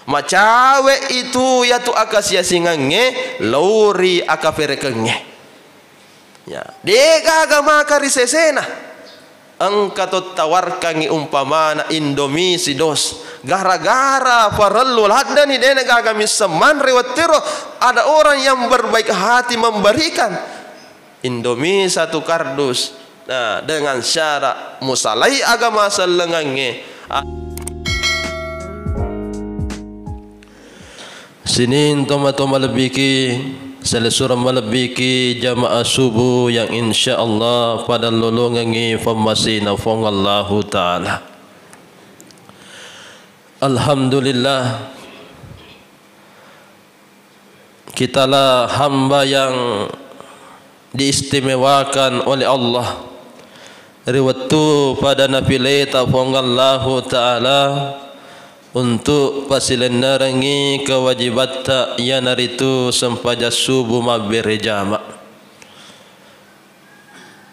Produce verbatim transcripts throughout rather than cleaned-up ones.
Macawe itu yatu akasiasingengnge, lauri akaperekengnge. Ya, degaga maka ri sesena. Engka to tawarkangngi umpamana Indomie sidos. Gara-gara parellu laddeni dena gaga misseng manre wettero, ada orang yang berbaik hati memberikan Indomie satu kardus. Nah, dengan syarat musalai agama sellengengnge. A- Sining tomatoa malebbiki, selessureng malebbiki jamaah subuh yang insya Allah pada lolongengngi fammasena Fuang Allahu Ta'ala. Alhamdulillah, kitalah hamba yang diistimewakan oleh Allah ri wettu pada napileta Fuang Allahu Ta'ala untuk pasilennerengngi kewajibatta, iyanaritu sempajang subuh mabbere jama.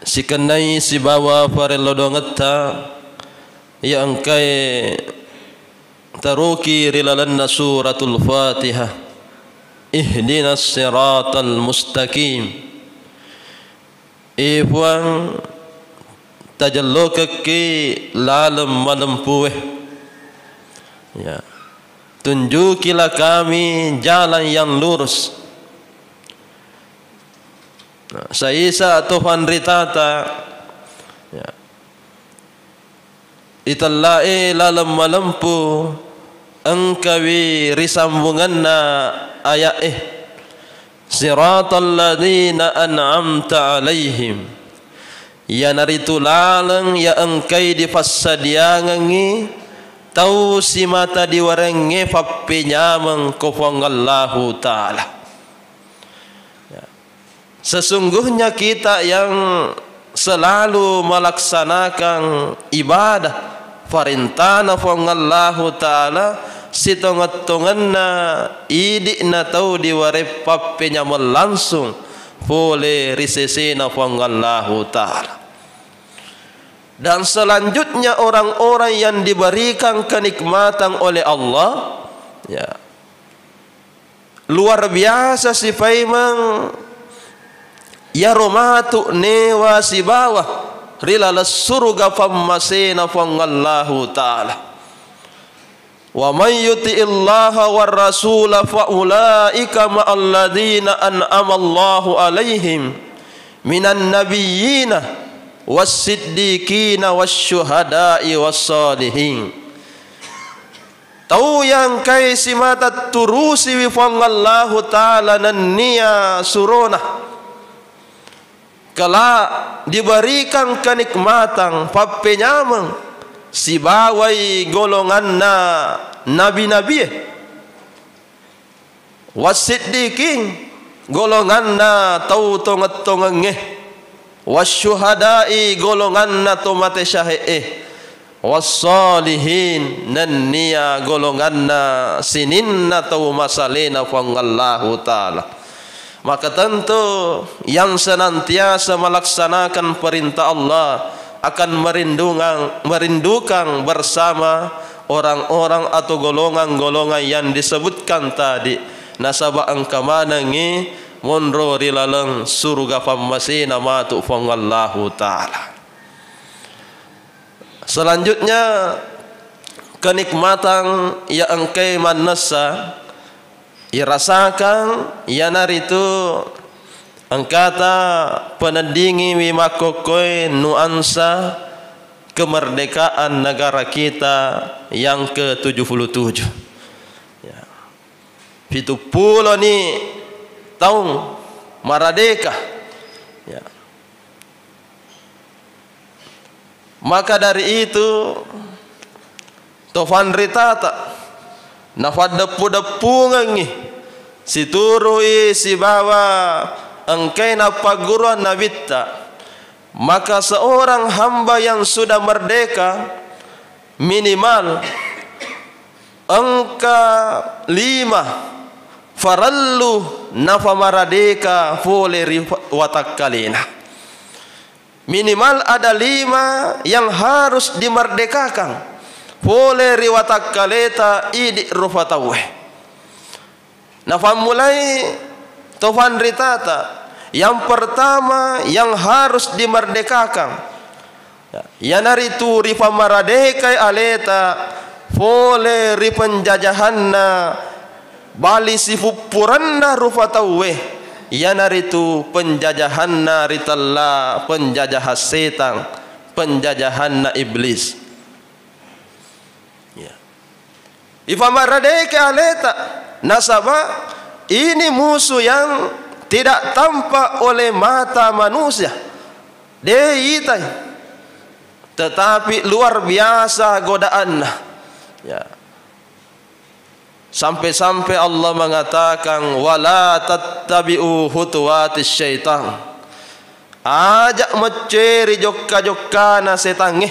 Sikennai sibawa farellodongetta iya engkae taroki ri lalenna Suratul Fatihah. Ihdinas siratal mustaqim. E Puang, tajellokekki laleng malempue. Ya. Tunjukilah kami jalan yang lurus. Nah, saisa to fanritata, ya, itellae laleng malempu, engkawi risambungenna aya'e, siratal ladzina an'amta alaihim, iyanaritu laleng ya engkai dipassadiangengngi tau simata diwarengnge pappenyameng ko Puang Allahu Ta'ala. Ya. Sesungguhnya kita yang selalu melaksanakan ibadah parentana Puang Allahu Ta'ala, sitongeng-tongenna idi'na tau diwareng pappenyameng langsung pole ri sesena Puang Allahu Ta'ala. Dan selanjutnya orang-orang yang diberikan kenikmatan oleh Allah, ya, luar biasa sipaimeng iyaro matu newa sibawa ri laleng suruga pammasena Puang Allahu Ta'ala. Wa man yuti'illaha war rasula fa ulaika ma'alladzina an'amallahu alaihim minan nabiyyina was siddiqina was syuhada'i was sholihin. Tau yang engkai simata turusiwi Puang Allahu Ta'ala nennia surona, kala diberikan kenikmatan pappenyameng sibawai golonganna nabi-nabie. Wasiddiqin, golonganna tau tongeng-tongengnge. Wasyuhada'i, golonganna to mate syahe'e. Wassalihin, nennia golonganna sininna tau masalena Puang Allahu Ta'ala. Maka tentu yang senantiasa melaksanakan perintah Allah akan merindungan-, merindukan bersama orang-orang atau golongan-golongan yang disebutkan tadi, nasaba engka manengngi monro ri laleng suruga pammasena matu Puang Allahu Ta'ala. Selanjutnya, kenikmatan yang engkai mannessa irasakan, iyanaritu engkata peneddingiwi makkokkoe nuansa kemerdekaan negara kita yang ketujuh puluh tujuh. Ya. Pitu puloni taung maradeka. Ya. Maka dari itu, to fanritata nafaddeppu-deppungengngi, siturui sibawa engkaina pagguruan Nabitta, maka seorang hamba yang sudah merdeka minimal engka lima farellu nafamaradeka fole ri watakkalena. Minimal ada lima yang harus dimerdekakan. pole ri watakkaleta idi rufa tauwe. Nafammulai to fanritata, yang pertama yang harus dimerdekakan, iyanaritu rifamaradekai aleta fole ri penjajahanna bali sifuppurenna rufa tauwe, iyanaritu penjajahanna ritella penjajahan setang, penjajahanna iblis. Ya. Ifamaradeke aleta, nasaba ini musuh yang tidak tampak oleh mata manusia. De itai. Tetapi luar biasa godaanna. Ya. Sampai-sampai Allah mengatakan, "Wala tattabi'u khutuwatis syaitan." Aja mecceri jokka-jokkana setangnge.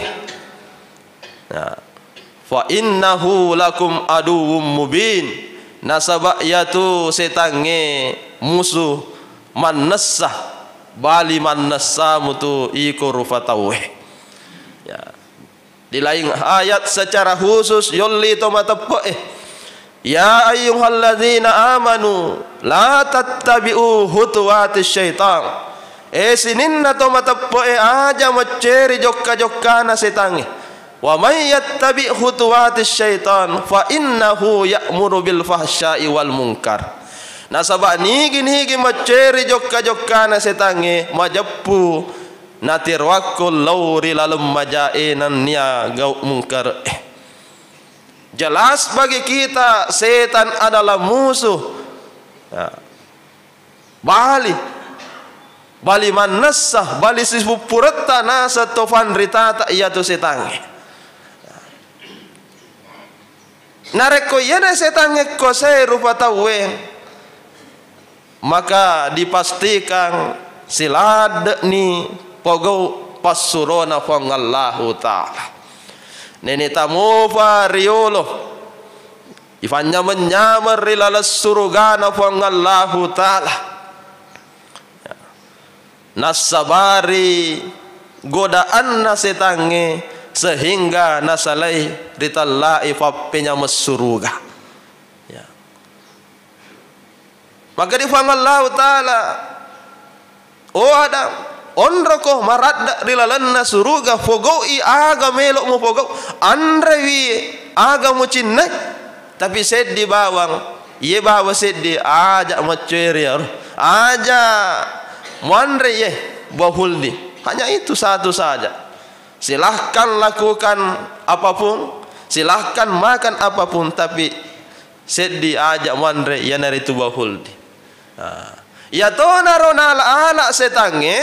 Nah, fa innahu lakum aduwwum mubin. Nasaba iyatu setangnge musuh mannessa, bali mannessamu tu iko rufa tauwe. Ya. Di laing ayat secara khusus yolli to mateppe'e. Ya ayyuhalladzina amanu la tattabi'u khutuwatis syaitan. E sininna to mateppe'e, aja mecceri jokka-jokkana setangnge. Wa may yattabi' khutuwatis syaitan fa innahu ya'muru bil fahsya'i wal munkar. Nasaba nigi-nigi mecceri jokka-jokkana setangnge, majeppu natiroakko lao ri laleng majae nennia gau mungkar. Jelas bagi kita, setan adalah musuh. Ya. Bali. Bali mannessa, bali sipuppuretta naseng to fanritata iyatu setangnge. Narekko iyana setangnge kuasai rupa tauwe, maka dipastikan siladde'ni pogau passurona Puang Allahu Ta'ala. Nene tamopa riolo, ifanynyameng-nyameng ri laleng surugana Puang Allahu Ta'ala. Nassabari godaanna setangnge sehingga nasalai ritellai pappenyameng suruga. Ya. Maka di Puang Allahu Ta'ala, "O Adam, onroko maradda ri lalenna suruga, pogau'i aga melo mupogau, anrewi aga mucinnai, tapi seddi bawang, iye bawang seddi, aja macceri aro, aja muanre iye buah khuldi." Hanya itu satu saja. Silahkan lakukan apapun, silahkan makan apapun, tapi seddi aja muanre, iyanaritu buah khuldi. Nah, iyatonaro nala-ala setangnge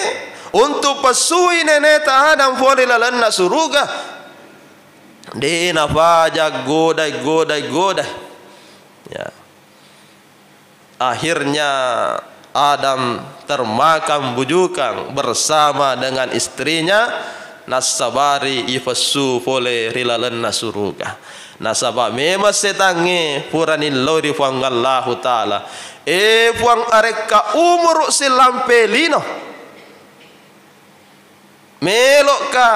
untuk pessui neneta Adam pole lalenna suruga. De nafaja godai, godai, godai. Ya. Akhirnya Adam termakan bujukan bersama dengan istrinya, nassabari ifessu pole ri lalenna suruga. Nasaba memang setangnge purani lao ri Puang Allahu Ta'ala, "E Puang, arekka umuru silampe lino, melo'ka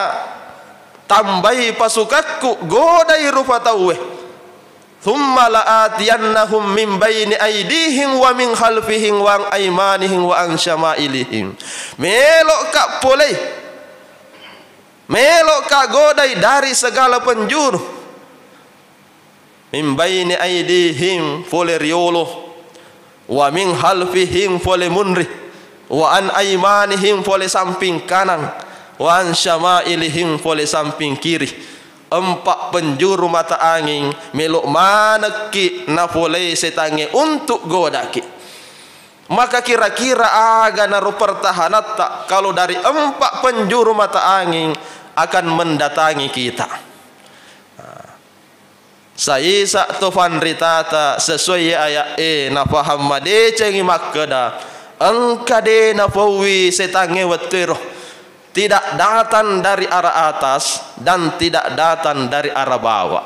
tambai pasukakku, godai rupa tauwe. Tsumma la'atiyannahum min baini aidihim wa min khalfihim wa an aimanihim wa an syama'ilihim." Melo'ka polei, melo'ka godai dari segala penjuru. Min baini aidihim, pole riolo, wa min khalfihim, pole munri, wa an aimanihim, pole samping kanan, wa an syama'ilihim, pole samping kiri. Empat penjuru mata angin melo manekki napolei setangnge untuk godaki. Maka kira-kira aga naro pertahanatta kalau dari empat penjuru mata angin akan mendatangi kita? Saisa to fanritata sesuai aya'e nafahang madecengi makkeda, engka de napaui setangnge wettuero. Tidak datang dari arah atas dan tidak datang dari arah bawah.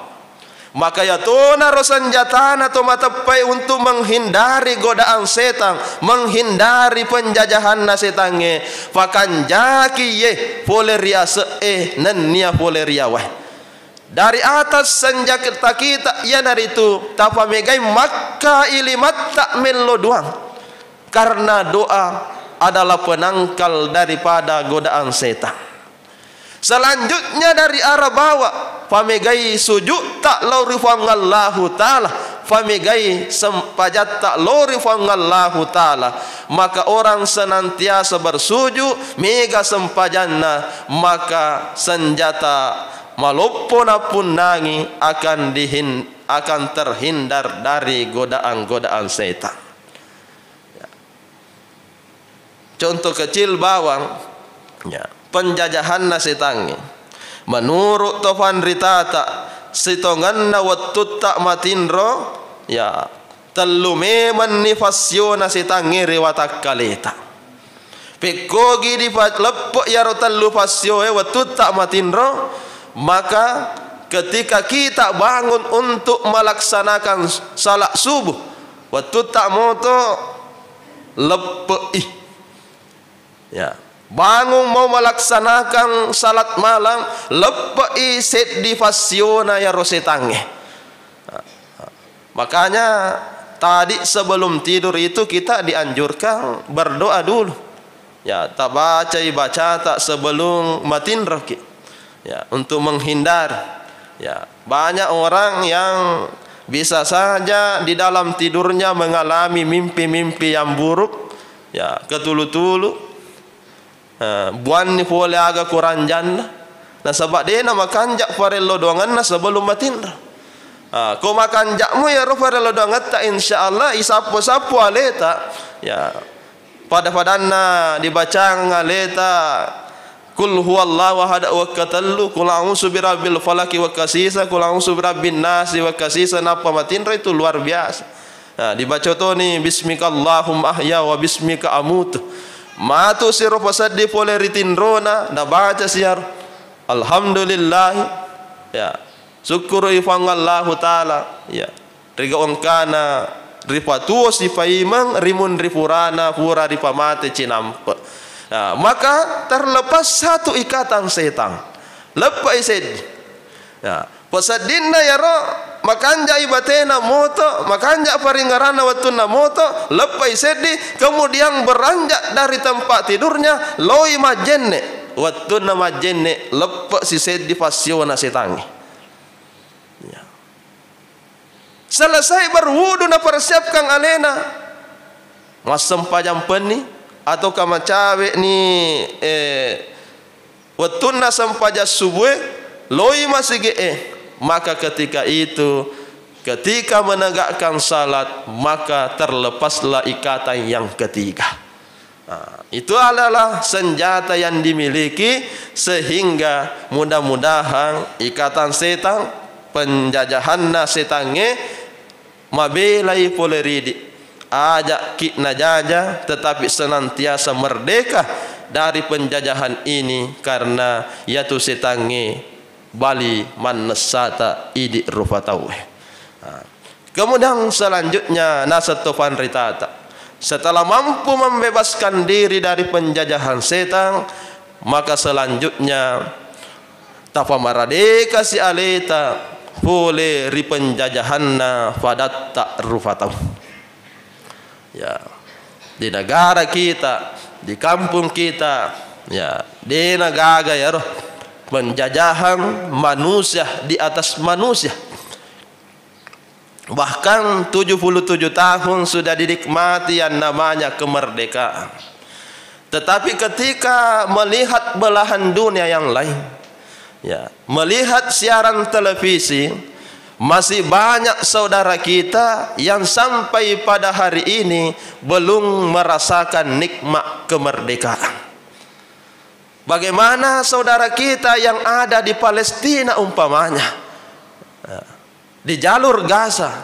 Maka yatonaro senjatana to mateppai untuk menghindari godaan setan, menghindari penjajahanna setangnge, fakanjaki ye pole ri ase'e nennia pole ri yawae. Dari atas senjata kita iyanaritu tapamegai makka ilimatta mello doang. Karena doa adalah penangkal daripada godaan setan. Selanjutnya dari arah bawah, pamegai sujudta lao ri Puang Allahu Ta'ala, pamegai sempajatta lao ri Puang Allahu Ta'ala. Maka orang senantiasa bersujud, mega sempajanna, maka senjata maloppo napunnangi akan dihin-, akan terhindar dari godaan-godaan setan. Ya. Contoh kecil bawang, ya, penjajahanna setangnge. Menurut to panritata, sitongenna wettutta matinro, ya, tellu memenni fassiona setangnge ri watakkaleta. Pekkogi dipa-, leppe' iyaro tellu fassioe wettutta matinro, maka ketika kita bangun untuk melaksanakan salat subuh, wettutta moto leppe'i. Ya. Bangun mau melaksanakan salat malam, leppe'i seddi fassiona iyaro setangnge. Makanya tadi sebelum tidur itu kita dianjurkan berdoa dulu. Ya, tabacai bacata sebelum matinroki. Ya, untuk menghindar. Ya, banyak orang yang bisa saja di dalam tidurnya mengalami mimpi-mimpi yang buruk. Ya, ketulu-tulu. Ha, buanni pole aga kuranjanna. Nasaba' de'na makanja' parello doangenna sebelum matinro. Ha, ko makanja'mu iyaro parello doangetta, insya Allah isappo-sappo aleta. Ya. Pada-padanna dibacang aleta, Qul huwallahu ahad wekka tellu, Qul a'udzu birabbil falaq wekka sisa, Qul a'udzu birabbin nas wekka sisa, nappa matinro itu luar biasa. Nah, dibaca toni, "Bismikallahumma ahya wa bismika amut." Matu siro paseddi pole ri tinrona, nabaca siaro, "Alhamdulillah." Ya. Sukkuru'i Puang Allahu Ta'ala. Ya. Riga engkana ripatuo sipaimeng, rimunri purana, pura ripamate cinampe. Nah, maka terlepas satu ikatan setan. Leppe'i seddi. Ya, peseddinna iyaro makanja'i batena moto, makanja' paringeranna wettunna moto, leppe'i seddi, kemudian beranjak dari tempat tidurnya, loi majjenne'. Wettunna majjenne', leppe' siseddi fassiona setangnge. Ya. Selesai berwudu, napersiapkan alena, massempajang penni, ataukah macawe'ni, eh, wettunna sempajang subue, loi masige'e, maka ketika itu, ketika menegakkan salat, maka terlepaslah ikatan yang ketiga. Nah, itu adalah senjata yang dimiliki, sehingga mudah-mudahan ikatan setan, penjajahanna setangnge, mabelai pole ridi. Ajakki najaja, tetapi senantiasa merdeka dari penjajahan ini, karena iyatu setangnge bali mannessata idi rupa tauwe. Nah, kemudian selanjutnya, naseng to panritata, setelah mampu membebaskan diri dari penjajahan setan, maka selanjutnya tapamaradekasi aleta pole ri penjajahanna padatta rupa tau. Ya, di negara kita, di kampung kita, ya, de'na gaga iyaro penjajahan manusia di atas manusia. Bahkan tujuh puluh tujuh tahun sudah dinikmati yang namanya kemerdekaan. Tetapi ketika melihat belahan dunia yang lain, ya, melihat siaran televisi, masih banyak saudara kita yang sampai pada hari ini belum merasakan nikmat kemerdekaan. Bagaimana saudara kita yang ada di Palestina umpamanya? Ya. Di jalur Gaza,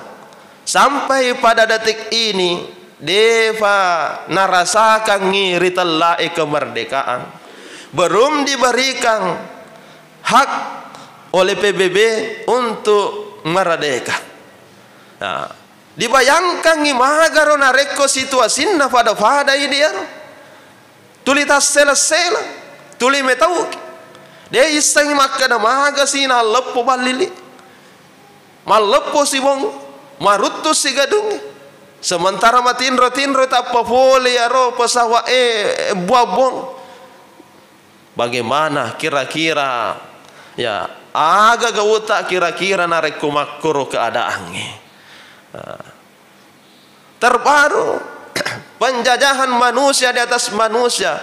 sampai pada detik ini, de'pa narasakangngi ritellae kemerdekaan. Belum diberikan hak oleh P B B untuk merdeka. Nah, dibayangkangngi magaro narekko situasinna pada-pada idi ero. Tuli tassela-sela, tuli metauki. De issengngi makkeda magasi nalleppo ballili. Malleppo sibong, maruttu sigadungnge. Sementara matinro-tinro tappa pole iyaro pesawat e buabbong. Bagaimana kira-kira, ya, aga gauta kira-kira narekko makkoro keadaangnge? Ah. Terbaru, penjajahan manusia di atas manusia.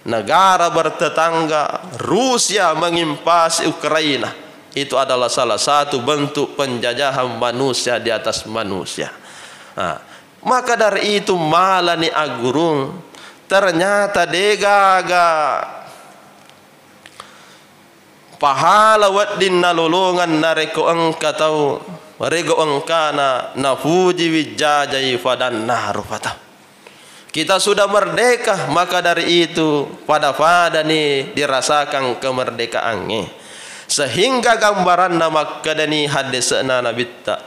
Negara bertetangga, Rusia menginvasi Ukraina. Itu adalah salah satu bentuk penjajahan manusia di atas manusia. Nah, maka dari itu, malani aggurung, ternyata degaga pahala wedding nalolongang narekko engka tau, rego engkana nafujiwi jajai fadanna rupa tau. Kita sudah merdeka, maka dari itu pada-padani dirasakan kemerdekaangnge. Sehingga gambaranna makkedani haddese'na Nabitta.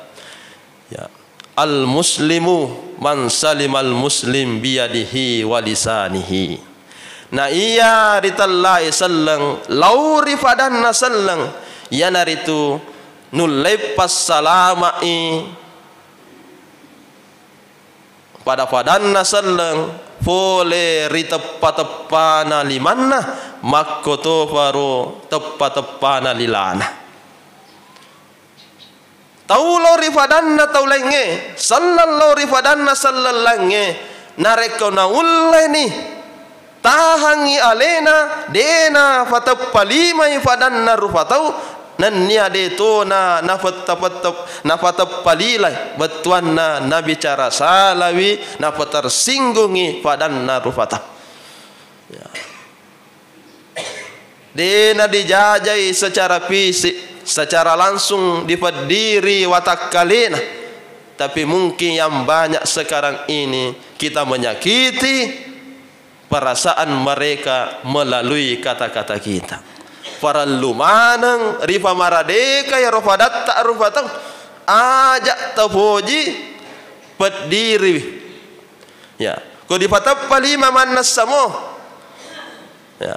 Ya. Al-muslimu man salimal muslim biyadihi wa lisanihi. Na iya ritellai selleng, lao ri fadanna selleng, iyanaritu nullei passalama'i pada-fadanna selleng, fole ri teppa-teppana limanna, makkotoparo teppa-teppana lilana. Tau lao ri fadanna tau laingnge, selleng lao ri fadanna selleng laingnge, narekko naulleni tahangngi alena, de nafateppa limai fadanna rupa tau, nennia de tona nafetta-, nafateppa lilai, bettuanna nabicara salawi, napatersinggungi fadanna rupa tau. Ya. De nadijajai secara fisik, secara langsung dipeddiri watakkalena. Tapi mungkin yang banyak sekarang ini kita menyakiti perasaan mereka melalui kata-kata kita. Parellu maneng ripamaradeka iyaro fadatta rupa tau. Aja tapoji, peddiriwi. Ya, ko dipateppa lima mannessa mo. Ya.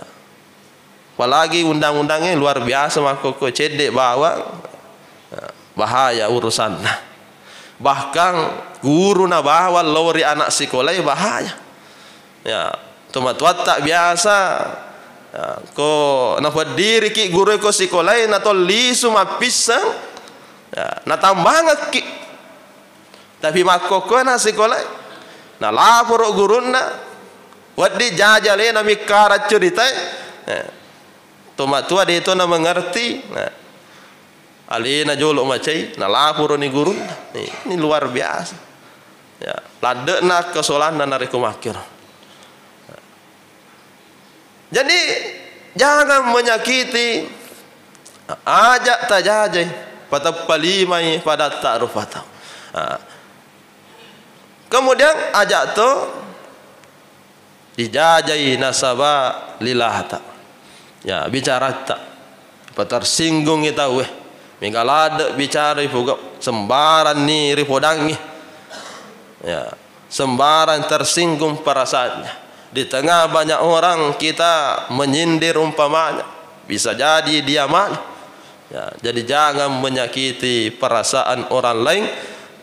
Apalagi undang-undangnya luar biasa makkokko, cedde bawang, ya, bahaya urusanna. Bahkan guru na bawang lao ri anak sikolai bahaya. Ya, tomatoatta biasa, ya, ko nafeddiriki guru ko sikolai natollisu mappisseng, ya, natambangekki. Tapi makkokkoe na sikolai, nalaporo gurunna, wedding jaji alena mikkarang ceritae. Eh, tomatua de to na mengerti. Nah, alena jolo macai, nalaporoni gurunna. Ini luar biasa. Ya, ladde'na akkasolanna narekko makkiro. Jadi, jangan menyakiti, aja tajajai, pateppa limai fadatta rupa tau. Ah. Kemudian, aja to dijajai nasaba lilata. Ya, bicaratta. Patersinggungi tauwe. Mega ladde bicara ipuga sembaranni ripodangi. Ya, sembarang tersinggung perasaannya. Di tengah banyak orang kita menyindir umpamanya, bisa jadi dia malu. Ya, jadi jangan menyakiti perasaan orang lain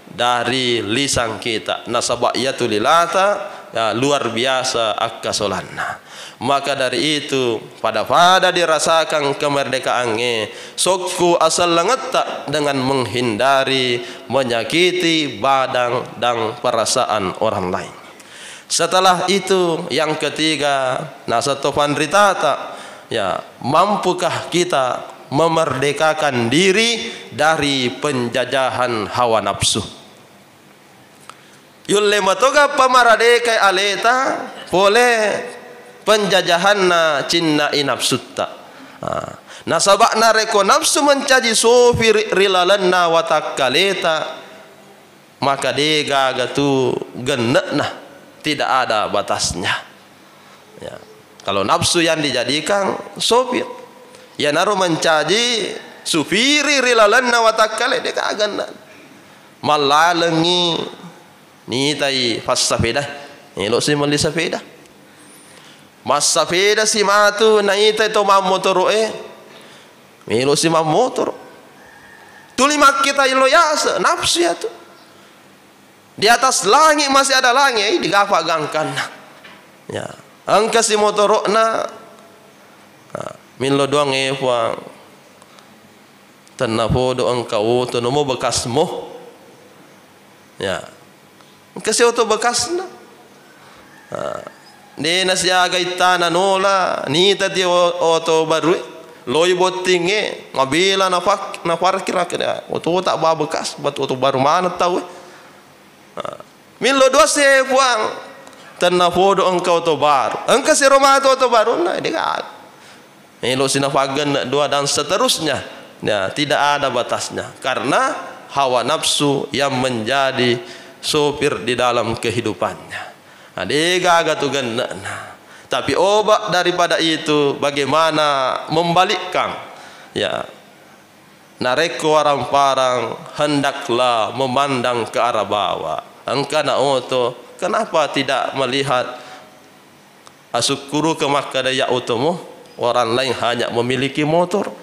dari lisan kita. Nasaba iyatu lilata, ya, luar biasa akkasolanna. Maka dari itu, pada-pada dirasakan kemerdekaangnge, sokku asellengetta dengan menghindari menyakiti badan dan perasaan orang lain. Setelah itu, yang ketiga, nasaba to panritata, ya, mampukah kita memerdekakan diri dari penjajahan hawa nafsu? Yulle matoga pamaradekai aleta pole penjajahanna cinna'i nafsutta. Ah, nasaba narekko nafsu mencaji sopi ri, ri lalenna watakkaleta, maka degaga tu genne'na, tidak ada batasnya. Ya. Kalau nafsu yang dijadikan sopir, iyanaro mencaji supiri ri lalenna watakkale, degaga na mallalengi nitai fassapeda, elo si melli sapeda. Massapedasi matu naita to mammotoro'e, melosi mammotoro. Tuli makkita illo yase, nafsu yatu. Di atas langit masih ada langit, eh, digafa gangkanna. Ya, engka si motoro'na. Nah, millo doang, eh, Puang. Tennapodo engka oto, nomo bekasmo. Ya. Engka si oto bekasna. Ha. De nasiaga ittana nola, nita ti o-, oto barue. Loi bottingnge, mabela nafak-, naparkir akkeda, oto tak ba bekas, bat oto baru maneng tau, eh. Ha. Millo dua si, eh, Puang. Tennapodo engka oto baru. Engka si ro matu oto barunna, de gaga. Melo sinafagenne dua dan seterusnya. Ya, tidak ada batasnya. Karena hawa nafsu yang menjadi sopir di dalam kehidupannya. Nah, de gaga tu genne'na. Tapi obat daripada itu bagaimana membalikkan. Ya. Narekko warang-parang, hendaklah memandang ke arah bawah. Engka na oto, kenapa tidak melihat? Asukkuruka makkeda ya otomo, orang lain hanya memiliki motor.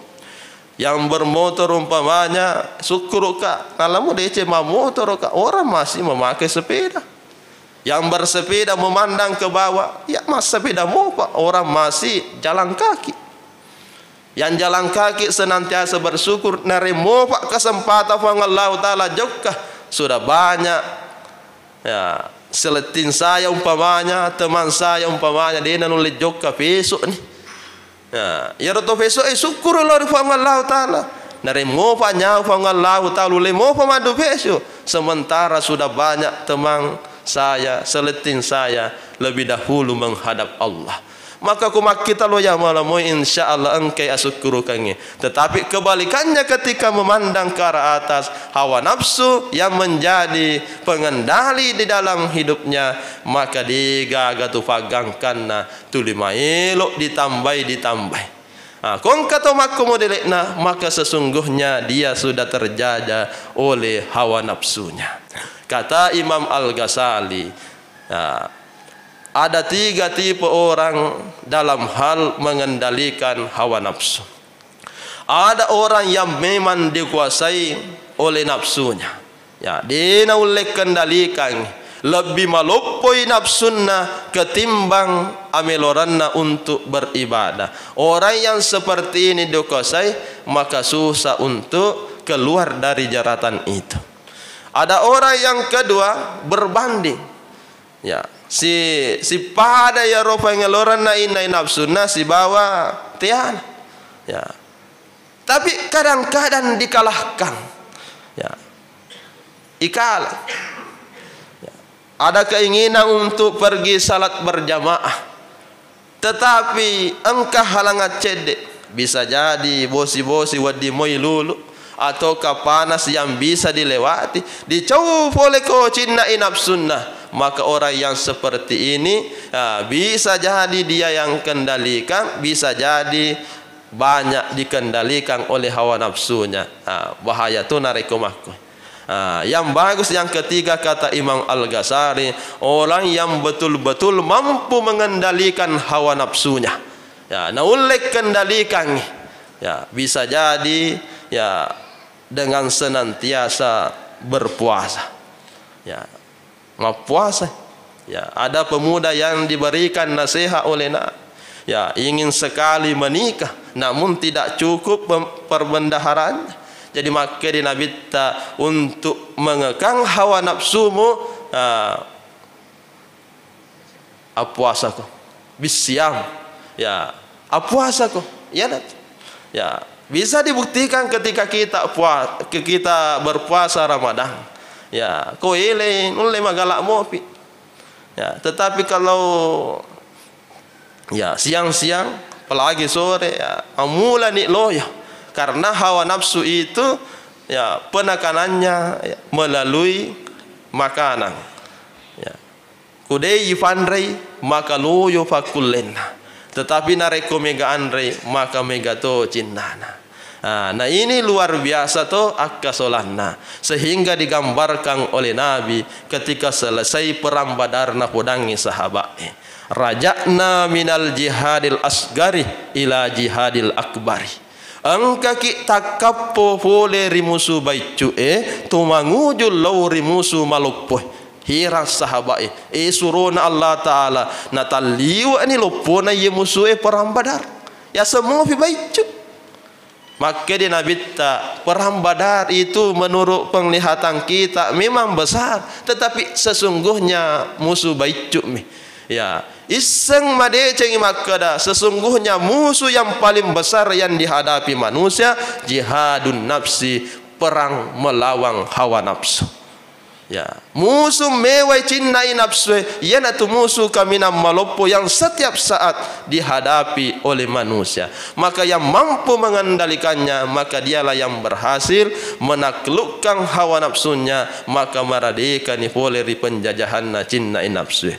Yang bermotor umpamanya, sukkuruka, nalamu deceng mammotoroka, orang masih memakai sepeda. Yang bersepeda memandang ke bawah, ya massepeda mopa, orang masih jalan kaki. Yang jalan kaki senantiasa bersyukur, nareng mopa kesempatan Puang Allahu Ta'ala jokka, sudah banyak. Ya, seletting saya umpamanya, teman saya umpamanya, de nanulle jokka peso ni. Ya, iyaro to peso e sukkuru lao ri Puang Allahu Ta'ala. Nareng mopa nyawa Puang Allahu Ta'ala, ulle mopa maddu peso. Sementara sudah banyak teman saya, seletting saya lebih dahulu menghadap Allah. Maka ku makkita lo ya malamoi, insya Allah engkai asukkurukangnge. Tetapi kebalikannya, ketika memandang ke arah atas, hawa nafsu yang menjadi pengendali di dalam hidupnya, maka de gaga tu paggangkanna, tuli maelo ditambai, ditambai. Ah, ko engka to makko modele'na, maka sesungguhnya dia sudah terjajah oleh hawa nafsunya. Kata Imam Al-Ghazali, ah, ada tiga tipe orang dalam hal mengendalikan hawa nafsu. Ada orang yang memang dikuasai oleh nafsunya. Ya, de naulle kendalikan, lebih maloppoi nafsunna ketimbang ameloranna untuk beribadah. Orang yang seperti ini dikuasai, maka susah untuk keluar dari jeratan itu. Ada orang yang kedua, berbanding. Ya, si, si pada ya ro pangeloranna inna nafsunna sibawa teana. Ya. Tapi kadang-kadang dikalahkan. Ya. Ikala. Ya. Ada keinginan untuk pergi salat berjamaah. Tetapi engka halangan cedde. Bisa jadi bosi-bosi wedding moi lulu, ataukah panas yang bisa dilewati, dicau pole ko cinna inapsunna. Maka orang yang seperti ini, ah, bisa jadi dia yang kendalikan, bisa jadi banyak dikendalikan oleh hawa nafsunya. Ah, bahaya tu narekko makko. Ah, yang bagus yang ketiga, kata Imam Al-Ghazali, orang yang betul-betul mampu mengendalikan hawa nafsunya. Ya, naulle kendalikan. Ya, bisa jadi, ya, dengan senantiasa berpuasa. Ya, mappuasa. Ya, ada pemuda yang diberikan nasihat oleh Nabi. Ya, ingin sekali menikah, namun tidak cukup pem-, perbendaharanya. Jadi, makkeda Nabitta, untuk mengekang hawa nafsumu, ah, appuasako. Bissiam. Ya, appuasako. Iyanatu. Ya, bisa dibuktikan ketika kita pua-, ke-, kita berpuasa Ramadan. Ya, ko ele nulle magala mopi. Ya, tetapi kalau, ya, siang-siang, apalagi sore, ya, amulani loyo. Karena hawa nafsu itu, ya, penekanannya, ya, melalui makanan. Ya. Ko de ifanrei, maka loyo fakkullenna. Tetapi narekko mega anrei, maka mega to cinnana. Ah, nah, ini luar biasa to akkasolanna, sehingga digambarkan oleh Nabi ketika selesai perang Badar, napodangngi sahabatnya, "Raja'na minal jihadil asgari ila jihadil akbari." Engkaki takkappo pole ri musu baiccu'e, tumanguju lao ri musu maloppoe. Hirang sahabat'e, eh, surona Allah Ta'ala, natalliwe'ni loppona iye musue perang Badar. Yaseng mopi baiccu. Makkeda Nabitta, "Perang Badar itu menurut penglihatan kita memang besar, tetapi sesungguhnya musuh baiccu'mi." Ya, isseng madecengi makkeda, sesungguhnya musuh yang paling besar yang dihadapi manusia jihadun nafsi, perang melawan hawa nafsu. Ya, musuh mewai cinnai nafsue, iyanatu musuh kaminang maloppo yang setiap saat dihadapi oleh manusia. Maka yang mampu mengendalikannya, maka dialah yang berhasil menaklukkan hawa nafsunya, maka maradekani pole ri penjajahanna cinnai nafsue.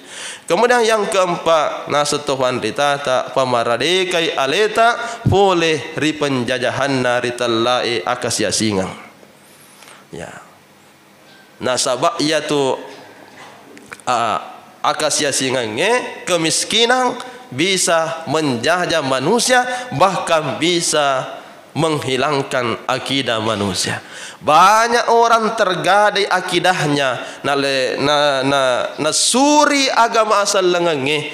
Kemudian yang keempat, naseng to fanritata, pamaradekai aleta pole ri penjajahanna ri tellae akasiasingeng. Ya. Nasaba iyatu, a, akasiasingengnge, kemiskinan bisa menjajah manusia, bahkan bisa menghilangkan akidah manusia. Banyak orang tergadai akidahnya, nale-, na-, na-, nasuri agama asellengengnge,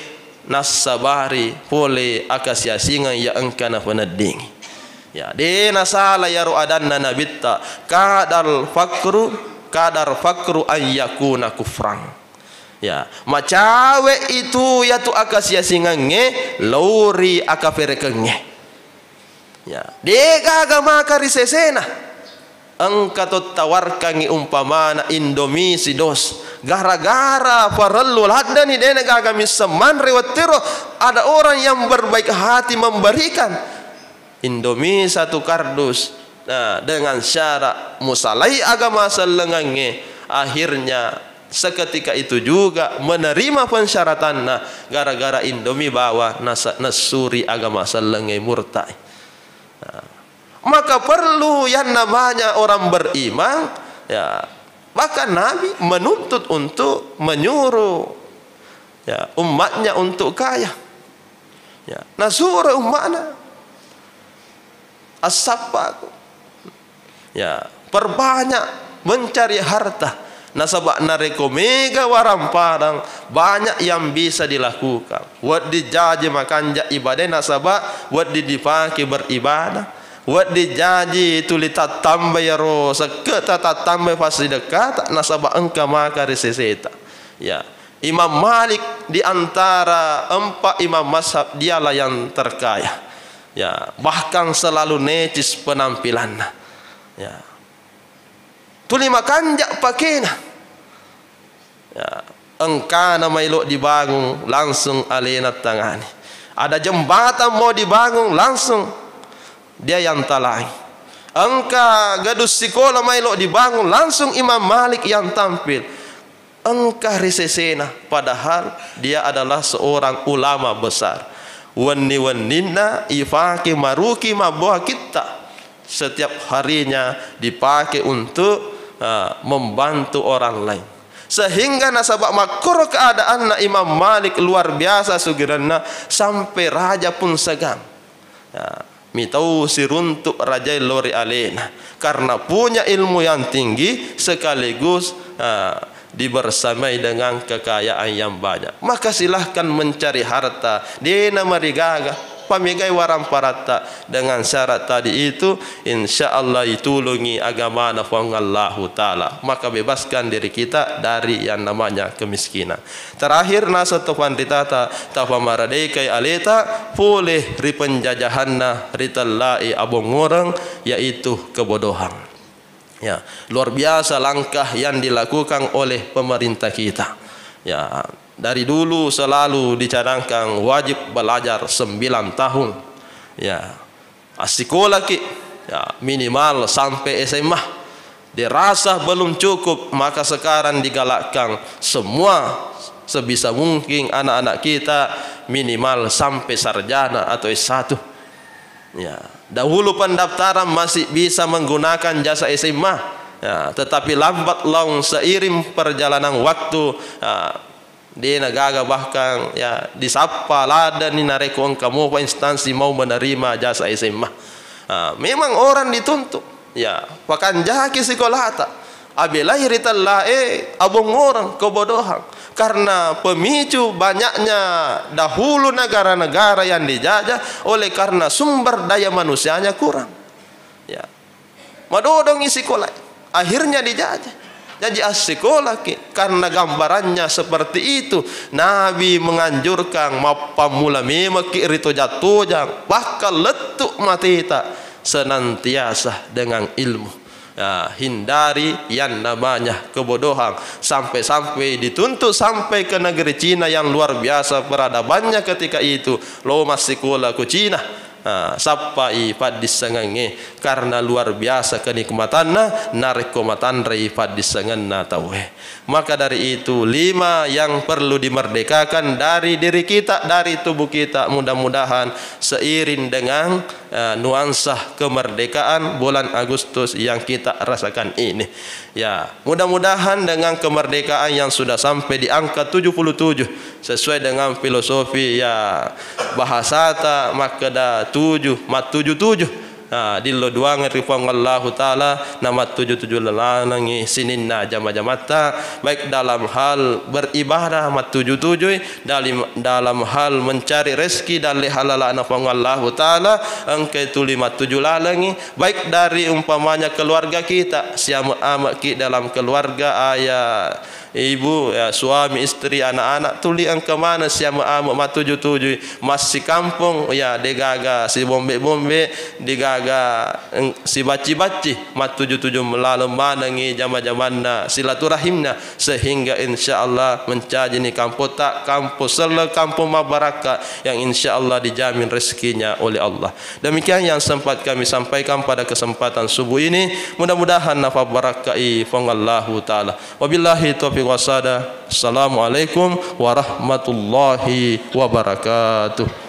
nassabari pole akasiasingeng iya engka napeneddingi. Ya, de nasala iyaro adanna Nabitta, "Kadal fakru, kadal fakru an yakuna kufran." Ya, macawe itu iyatu akasiasingengnge laori akaperekengnge. Ya, degaga maka ri sesena. Engka to tawarkangngi umpamana Indomie sidos. Gara-gara parellu laddeni, dena gaga misseng manre wettiro, ada orang yang berbaik hati memberikan Indomie satu kardus. Nah, dengan syarat musalai agama sellengangnge, akhirnya seketika itu juga menerima persyaratanna gara-gara Indomie bawa nasa-, nessuri agama sellengnge, murtai. Nah, maka perlu yang namanya orang beriman, ya, bahkan Nabi menuntut untuk menyuruh, ya, umatnya untuk kaya. Ya, nasuruh umatna, "As-safaqu." Ya, perbanyak mencari harta. Nasaba narekko mega waramparang, banyak yang bisa dilakukan. Wedding jaji makanja ibadah, nasaba wedding dipake beribadah. Wedding jaji tuli tattambai iyaro sekketa, tattambai fassidekkata, nasaba engka maka ri seseta. Ya, Imam Malik di antara empat imam mazhab, dialah yang terkaya. Ya, bahkan selalu necis penampilanna. Ya. Tuli makanja pakena. Ya, engkana maelo dibangun, langsung alena tangani. Ada jembatan mau dibangun, langsung dia yang talangi. Engka gedung sikola maelo dibangun, langsung Imam Malik yang tampil. Engka ri sesena, padahal dia adalah seorang ulama besar. Wenni-wenninna ipake maruki mabboha kitta. Setiap harinya dipake untuk, ah, membantu orang lain. Sehingga nasaba makkoro keadaanna Imam Malik luar biasa sugirenna, sampai raja pun segan. Ya, mitau siruntuk rajae lao ri alena karena punya ilmu yang tinggi sekaligus, ah, dibersamai dengan kekayaan yang banyak. Maka silahkan mencari harta, dena marigaga, pamegai waramparatta dengan syarat tadi itu, insya Allah itulungi agamana Puang Allahu Ta'ala. Maka bebaskan diri kita dari yang namanya kemiskinan. Terakhir, naseng to panritata, tapamaradeikai aleta pole ri penjajahanna ri tellae abongoreng, yaitu kebodohan. Ya, luar biasa langkah yang dilakukan oleh pemerintah kita. Ya, dari dulu selalu dicanangkan wajib belajar sembilan tahun. Ya, assikolaki, ya, minimal sampai S M A. Dirasa belum cukup, maka sekarang digalakkan semua sebisa mungkin anak-anak kita minimal sampai sarjana atau S satu. Ya, Dahulu pendaftaran masih bisa menggunakan jasa S M A, ya, tetapi lambat laun seiring perjalanan waktu, ya, de' na gaga bahkan, ya, disappa ladani narekko engka mopa instansi mau menerima jasa S M A. Ah, memang orang dituntut, ya, pakanjaki sikolata. Abelai ri tellae abongorang kebodohan. Karena pemicu banyaknya dahulu negara-negara yang dijajah oleh karena sumber daya manusianya kurang. Ya. Madodongi sikola. Akhirnya dijajah. Jaji assikolaki karena gambarannya seperti itu. Nabi menganjurkan mappammula memekki ri tojang-tojang, bahkan lettu mateta senantiasa dengan ilmu. Ya, hindari yang namanya kebodohan. Sampai-sampai dituntut sampai ke negeri Cina yang luar biasa peradabannya ketika itu. Lo massikola ku Cina. Ah, sappai paddissengengnge karena luar biasa kenikmatanna narekko matanrei paddissengenna tauwe. Maka dari itu, lima yang perlu dimerdekakan dari diri kita, dari tubuh kita. Mudah-mudahan seiring dengan, eh, nuansa kemerdekaan bulan Agustus yang kita rasakan ini. Ya, mudah-mudahan dengan kemerdekaan yang sudah sampai di angka tujuh puluh tujuh, sesuai dengan filosofi, ya, bahasata makkeda tujuh, mattuju-tuju. Nah, dillo duangeng ri Puang Allahu Ta'ala, na mattuju-tuju lalangengngi sininna jama-jamatta, baik dalam hal beribadah mattuju-tujui, dalam, dalam hal mencari rezeki dalle halalana Puang Allahu Ta'ala, engkai tuli mattuju lalengngi, baik dari umpamanya keluarga kita, siame-ameki dalam keluarga, ayah, ibu, ya, suami, istri, anak-anak, tuli engka maneng siame-ame mattuju-tujui, massikampong, ya, degaga sibombe-bombe, degaga, eng-, sibacci-bacci, mattuju-tuju laleng manengngi jama-jamanna, silaturahimna, sehingga insya Allah mencajini kampotta, kampong selleng, kampong mabbarakka yang insya Allah dijamin rezekinya oleh Allah. Demikian yang sempat kami sampaikan pada kesempatan subuh ini. Mudah-mudahan napabbarakkai Puang Allahu Ta'ala. Wabillahi taufiq wasada. Assalamualaikum warahmatullahi wabarakatuh.